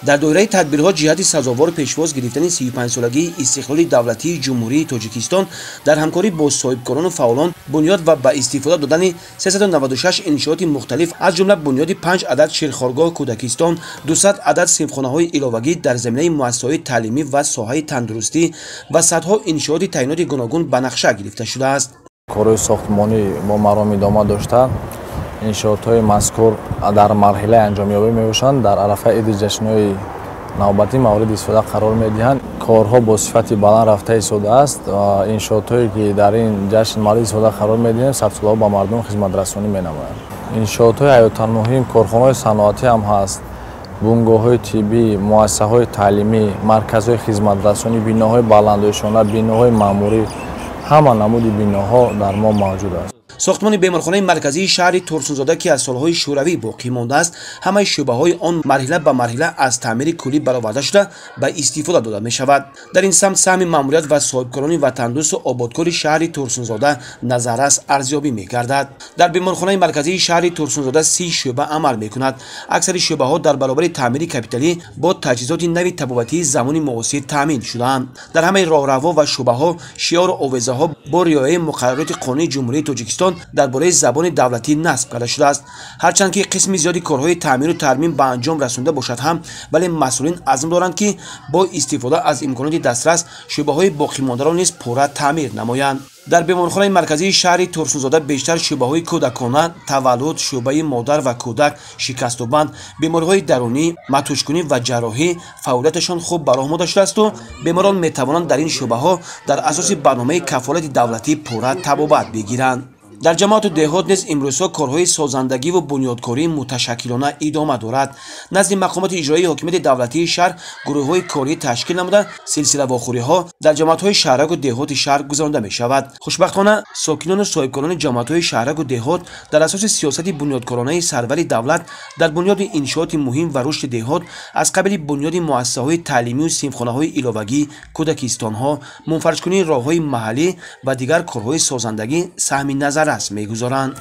Дар доираи тадбирҳо ҷиҳати сазовор пешвоз гирифтани 35-солагии истиқлоли давлатии Ҷумҳурии Тоҷикистон дар ҳамкорӣ бо соҳибкорону фаъолон бунёд ва ба истифода додани 396 иншооти мухталиф, аз ҷумла бунёди 5 адад ширхоргоҳ, кӯдакистон, 200 адад синфхонаҳои иловагӣ дар заминаи муассисаҳои таълимӣ ва соҳаи тандурустӣ ва садҳо иншооти таъиноти гуногун ба нақша гирифта шудааст. Корҳои сохтмонӣ бо маром идома дошта, иншоотҳои мазкур дар марҳилаи анҷомёбӣ мебошанд. Дар арафаи иди ҷашнҳои навбатӣ мавриди истифода қарор медиҳанд. Корҳо бо сифати баланд рафта истодааст. Иншоотҳое ки дар ин ҷашн мавриди истифода қарор медиҳем, садсолаҳо ба мардум хизматрасонӣ менамоянд. Иншоотҳои ҳаётан муҳим, корхонаҳои саноатӣ ҳам ҳаст, бунгоҳҳои тиббӣ, муассисаҳои таълимӣ, марказҳои хизматрасонӣ, биноҳои баландошёна, биноҳои маъмурӣ, ҳама намуди биноҳо дар мо мавҷуд аст. Сохтмони беморхонаи марказии шаҳри Турсунзода, ки аз солҳои шӯравӣ боқӣ мондааст, ҳамаи шӯъбаҳои он марҳила ба марҳила аз таъмири куллӣ бароварда шуда ба истифода дода мешавад. Дар ин самт саҳми маъмурият ва соҳибкорони ватандӯсту ободкори шаҳри Турсунзода назаррас арзёбӣ мегардад. Дар беморхонаи марказии шаҳри Турсунзода 30 шӯъба амал мекунад. Аксари шӯъбаҳо дар баробари таъмири капиталӣ бо таҷҳизоти нави табобатии замони муосир таъмин шудаанд. Дар ҳамаи роҳравҳо ва шӯъбаҳо шиору овезаҳо бо риояи муқаррароти қонуни Ҷумҳурии Тоҷикистон дар бораи забони давлатӣ насб карда шудааст. Ҳарчанд ки қисми зиёди корҳои таъмиру тармим ба анҷом расонда бошад ҳам, вале масъулин азм доранд, ки бо истифода аз имконоти дастрас шӯъбаҳои боқимондаро низ пурра таъмир намоянд. Дар беморхонаи марказии шаҳри Турсунзода бештар шӯъбаҳои кӯдакона, таваллуд, шӯъбаи модар ва кӯдак, шикастубанд, бемориҳои дарунӣ, матушкунӣ ва ҷарроҳӣ фаъолияташон хуб ба роҳ монда шудаасту беморон метавонанд дар ин шӯъбаҳо дар асоси барномаи кафолати давлатӣ пурра табобат бигиранд. Дар ҷамоату деҳот низ имрӯзҳо корҳои созандагиву бунёдкорӣ муташаккилона идома дорад. Назди мақомоти иҷроии ҳокимияти давлатии шаҳр гурӯҳҳои корӣ ташкил намуда, силсилавохӯриҳо дар ҷамоатҳои шаҳраку деҳоти шаҳр гузаронда мешавад. Хушбахтона, сокинону соҳибкорони ҷамоатҳои шаҳраку деҳот дар асоси сиёсати бунёдкоронаи сарвари давлат дар бунёди иншооти муҳим ва рушди деҳот аз қабили бунёди муассисаҳои таълимию синфхонаҳои иловагӣ, кӯдакистонҳо, мунфарҷкунии роҳҳои маҳаллӣ ва дигар корҳои созандагӣ саҳми назаррас мегузоранд.